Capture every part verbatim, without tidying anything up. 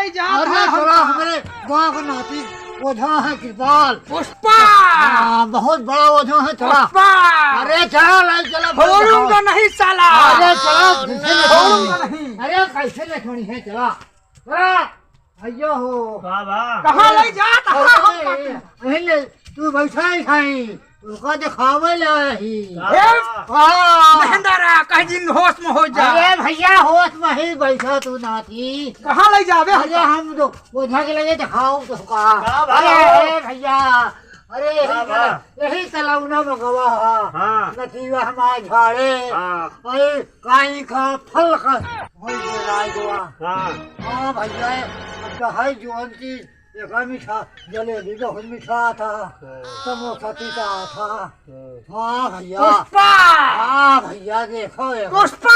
अरे चला, हमरे गाँव के नाती ओझा है कृपाल। पुष्पा! हाँ, बहुत बड़ा ओझा है, चला। पुष्पा! अरे चला, ले चला, छोड़ूंगा नहीं साला। अरे चला, कैसे नहीं छोड़ूंगा नहीं। अरे कैसे नहीं छोड़ी है, चला। चला, भैया हो। बाबा। कहाँ ले जात है हमका? अरे, अरे, तू बैठा ही खाई। ओका देखावे ला ही। का? ए, हाँ। महेंद्रा, कहीं दिन होश में हो जा। अरे भैया, होश में ही बैठा तू नाती। कहाँ ले जावे अरे हमका? हम तो ओझा के लगे देखाओ तो का। का भा? अरे, अरे भैया, अरे यही का भा? तला-, यही तलौना में गवा है। हाँ। नतीवा हमार झाड़े। हाँ। अरे काई का फल का होई के राय गवा। हाँ। हाँ भैया, अब तो है जुआन चीज। एका मीठा, जलेबी बहुत मीठा था, हाँ। समोसा तीता था। हाँ। हाँ भैया। पुष्पा! हाँ भैया, देखो, देखो। पुष्पा!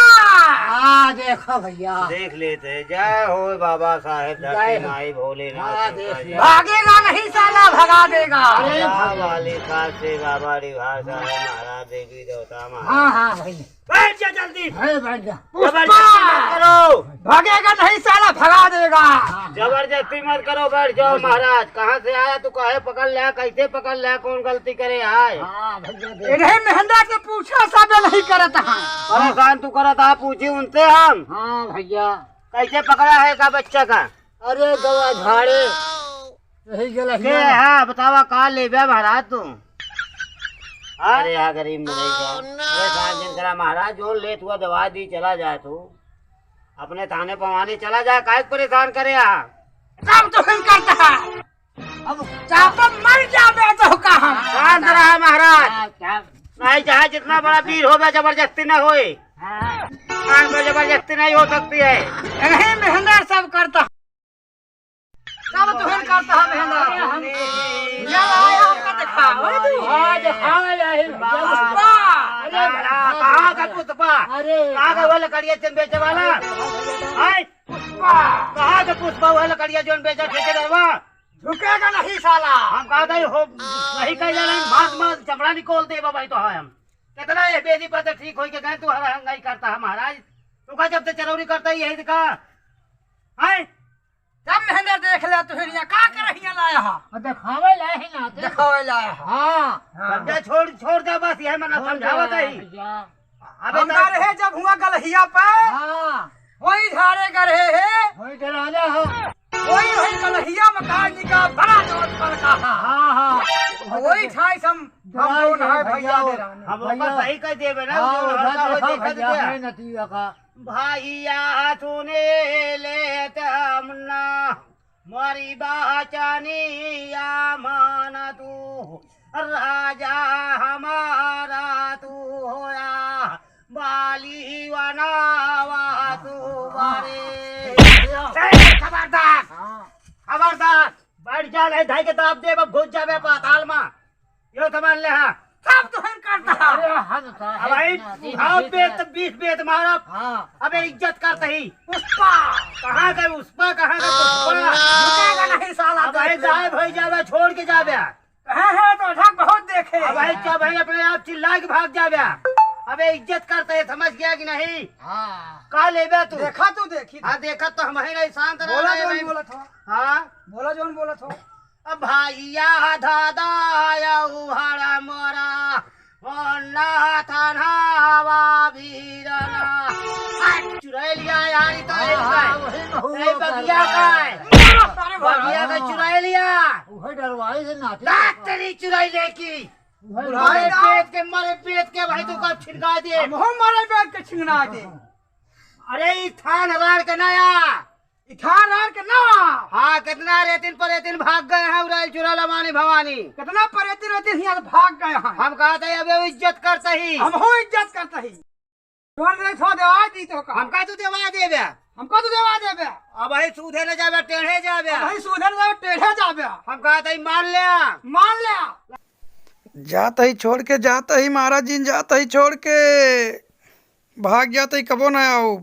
हाँ, देखो भैया। देख लेते, जय हो बाबा साहेब, जय धरती हो। माई भोलेनाथ हाँ, देख लिया। भागेगा नहीं साला, भगा देगा। अरे वाली खास से बाबा रे, भाषा है महाराज, देवी देवता महाराज। हाँ, हाँ भाई। बैठ जा जल्दी। अरे बैठ जा। जबरदस्ती मत करो। भागेगा नहीं साला, भगा देगा। जबरदस्ती मत करो, बैठ जाओ महाराज। कहाँ से आया तू, काहे पकड़ लिया, कैसे पकड़ लिया, कौन गलती करे आए? हाँ भैया, देख। इन्हें मेहंदा से पूछा, सब नहीं करत है। परेशान तू करत है, पूछी उनसे हम। हाँ भैया। कैसे पकड़ा है का बच्चा का? अरे गवा झाड़े। यही गलत के है। हाँ, बतावा का लेबे महाराज तू? हाँ? अरे यार गरीब में रही गया। अरे साहब जिनकरा महाराज जो लेत हुआ दवा दी चला जाए तू। अपने थाने पवाने चला जाए, काहे के परेशान करे यहाँ? काम तो हम करता है। अब चापा मर जाबे तो का हम? शांत रहा महाराज। हाँ, क्या? नहीं चाहे जितना बड़ा वीर होबे जबरदस्ती न होए। हाँ। कान पर जबरदस्ती नहीं हो सकती है। नहीं मेहंदर सब करता। सब तुहन करता है मेहंदर। अरे हम ये आया हमका देखा, ओए तू। हाँ, देखा ले है। पुष्पा। अरे बड़ा, कहाँ का पुष्पा? अरे। कहाँ का वो लकड़िया चंद बेचे वाला? अरे, अरे, अरे। हाय। पुष्पा। कहाँ का पुष्पा वो लकड़िया जोन बेचा ठेकेदारवा? झुकेगा नहीं साला। हम कहा था हो, नहीं कह जा रहे, मार मार चमड़ा निकाल दे भाई तो है हम। कितना ये बेदी पर तो ठीक होई के गए, तू हर हंगाई करता है महाराज। तू का जब से चरौरी करता ही यही का? हैं? जब महेंद्र देख लिया तो फिर यहाँ का कर रही है लाया हा? अब दिखावे लाए है ना, देख। दिखावे लाया हा। हाँ। हाँ। समझा, छोड़, छोड़ दे बस, यही मना छोड़ दे समझावत है। भैया। अबे हम तो का रहे जब हुआ गलहिया पे, हाँ। वही झाड़े गढ़े है। वही डराना है। वही, वही गलहिया में का जी का बड़ा जोत पर का हा। हाँ, हाँ। वही ठाई से हम, हम डराई जोन है है भैया भैया। डराने। हम ओकर भैया। सही कह देबे ना, हाँ, जो उधर हल्का देखा हो देखत भैया, गया। है नतीजा का। भैया सुने लेत हम ना, मोरी बचनिया मान तू, राजा हमारा तू होया, बाली वनावा तू बरे। ए, खबरदार, हाँ। खबरदार, बैठ जा, नहीं धाई के दाब देब, अब घुस जाबे पाताल में। यो तो मान ले, हाँ। सब तो हम करता। अरे, हम तो अब है भाई, ना, तीन उठाओ तीन बेत, ना। बीस बेत मारा। हाँ। अबे इज्जत करते ही। पुष्पा। कहाँ का पुष्पा, कहाँ का पुष्पा? रुकेगा नहीं साला, अब भाई देख ले। गायब हो जाबे, छोड़ के जाबे। हाँ, हाँ, तो ढक बहुत देखे। अब भाई क्या भाई अपने आप चिल्ला के भाग जाबे। अबे इज्जत करते है, समझ गया कि नहीं? हाँ। का लेबे तू? देखा तू देखी। हाँ, देखा तो हम ही नहीं, शांत रह बोला रहे जोन भाई। बोलत हो। हाँ। बोला जोन बोलत हो। भैया दादा यौ हर मोरा, ओ ना तन्हावा भीरना। आ, चुराई लिया यार, ई तो हाँ, एक हाँ, है। वही में हुआ ए, बगिया करता का है। है। अरे बगिया का बाबा। चुराई लिया। वही डरवाई से नाते। दांत तेरी चुराई लेकी। वही मरे डरवाई। पेट के, मरे पेट के भाई, तू कब छिनका दे? हम हो मरे पेट के छिनका दे। अरे, ई थान राड़ के नया। इथान रार के ना। हाँ, कितना रेतिन परेतिन भाग गए हैं, उराइल चुरा लमानी भवानी। कितना परेतिन रेतिन हियाँ से भाग गए हैं। हम कहा था, अबे इज्जत करता ही। हम हो इज्जत करता ही। जोन रे थो देवा दी तो का। हमका तू देवा देबे। हमका तू देवा देबे। अब ही सूधे न जाबे, टेढ़े जाबे। अब ही सूधे न जाबे, टेढ़े जाबे। हम कहा था, मान ले। मान ले। जात ही छोड़ के, जात ही महाराज जी, जात ही छोड़ के। भाग जात ही, कबो ना आओ।